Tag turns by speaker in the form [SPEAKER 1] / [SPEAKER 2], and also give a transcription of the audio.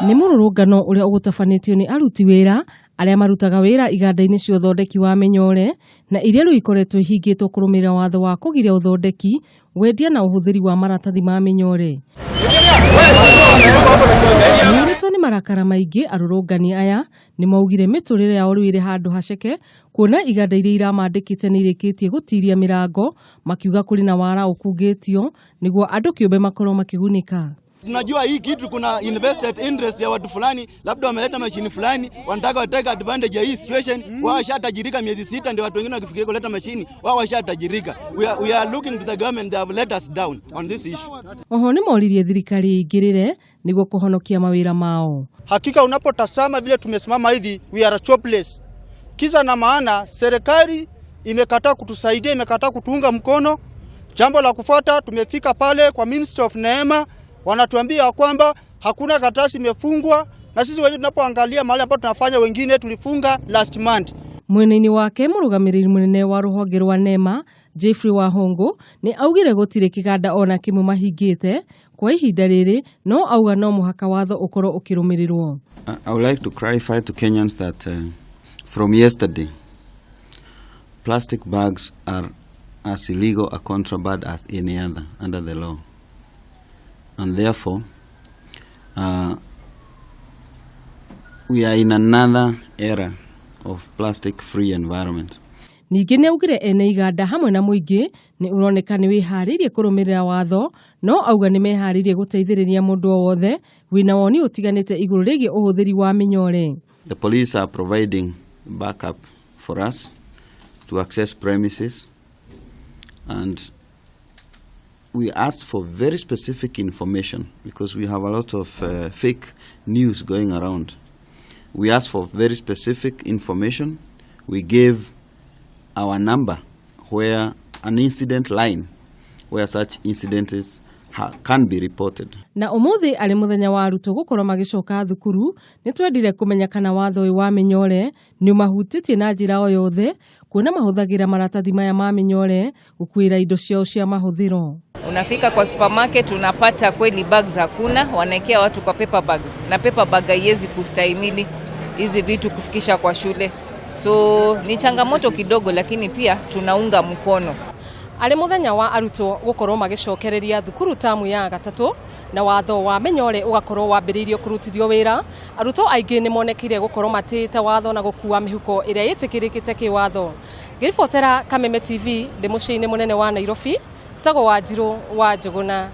[SPEAKER 1] Nĩ mũrũrũngano ũrĩa ũgũtabanĩtio nĩ aruti wĩra arĩa marutaga wĩra iganda-inĩ cia ũthondeki wa mĩnyore na iria rĩu ikoretwo ihingĩtwo kũrũmĩrĩra watho wa kũgiria ũthondeki, wendia na ũhũthĩri wa maratathi ma mĩnyore. Maiyũrĩtwo nĩ marakara maingĩ, arũrũngani aya nĩ maugire mĩtũrĩre yao rĩu ĩrĩ handũ haceke kuona iganda iria iramandĩkĩte nĩ irĩkĩtie gũtiria mĩrango, makiuga kũrĩ na wara ũkungĩtio nĩguo andũ kĩũmbe makorwo makĩgunĩka.
[SPEAKER 2] Tunajua hii kitu kuna invested interest ya watu fulani, labda wameleta mashini fulani, wanataka watake advantage ya hii situation. Wao washatajirika miezi 6, ndio watu wengine wakifikiria kuleta mashini, wao washatajirika. We are looking to the government, they have let us down on this issue.
[SPEAKER 1] Oho nĩ moririe thirikari ĩingĩrĩre nĩguo kũhonokia mawĩra mao.
[SPEAKER 3] Hakika unapotazama vile tumesimama hivi, we are jobless. Kisa na maana serikali imekataa kutusaidia, imekataa kutuunga mkono. Jambo la kufuata, tumefika pale kwa Ministry of NEMA, wanatuambia kwamba hakuna karatasi imefungwa, na sisi wenyewe tunapoangalia mahali ambapo tunafanya, wengine tulifunga last month.
[SPEAKER 1] Mwena-inĩ wake, mũrũgamĩrĩri mũnene wa rũhonge rwa NEMA Jeffrey Wahũngũ nĩ augire gũtirĩ kĩganda ona kĩmwe mahingĩte kwa ihinda rĩrĩ, no auga no mũhaka watho ũkorwo ũkĩrũmĩrĩrwo.
[SPEAKER 4] I would like to clarify to Kenyans that from yesterday, plastic bags are as illegal a contraband as any other under the law. And therefore, we are in another era of plastic-free environment.
[SPEAKER 1] Ningĩ nĩ augire ene iganda hamwe na mũingĩ nĩ ũroneka nĩ wĩharĩirie kũrũmĩrĩra watho, no auga nĩ meharĩirie gũteithĩrĩria mũndũ o wothe wĩna woni ũtiganĩte igũrũ rĩgiĩ ũhũthĩri wa mĩnyore.
[SPEAKER 4] The police are providing backup for us to access premises, and we asked for very specific information because we have a lot of fake news going around. We asked for very specific information. We gave our number where an incident line where such incidents can be reported.
[SPEAKER 1] Na ũmũthĩ arĩ mũthenya wa arutwo gũkorwo magĩcoka thukuru, nĩ twendire kũmenya kana watho ũyũ wa mĩnyore nĩ ũmahutĩtie na njĩra o yothe, kuona mahũthagĩra maratathi maya ma mĩnyore gũkuĩra indo ciao cia mahũthĩro.
[SPEAKER 5] Unafika kwa supermarket, unapata kweli bags hakuna, wanaekea watu kwa paper bags, na paper bag haiwezi kustahimili hizi vitu kufikisha kwa shule, so ni changamoto kidogo, lakini pia tunaunga mkono.
[SPEAKER 1] Arĩ mũthenya wa arutwo gũkorwo magĩcokereria thukuru tamu ya gatatũ na watho wa mĩnyore ũgakorwo wambĩrĩirio kũrutithio wĩra, arutwo aingĩ nĩ monekire gũkorwo matĩĩte watho na gũkua mĩhuko ĩrĩa ĩtĩkĩrĩkĩte kĩwatho. Ngĩribotera Kameme TV ndĩ mũciĩ-inĩ mũnene wa Nairobi, citagwo Wanjirũ wa Njũgũna.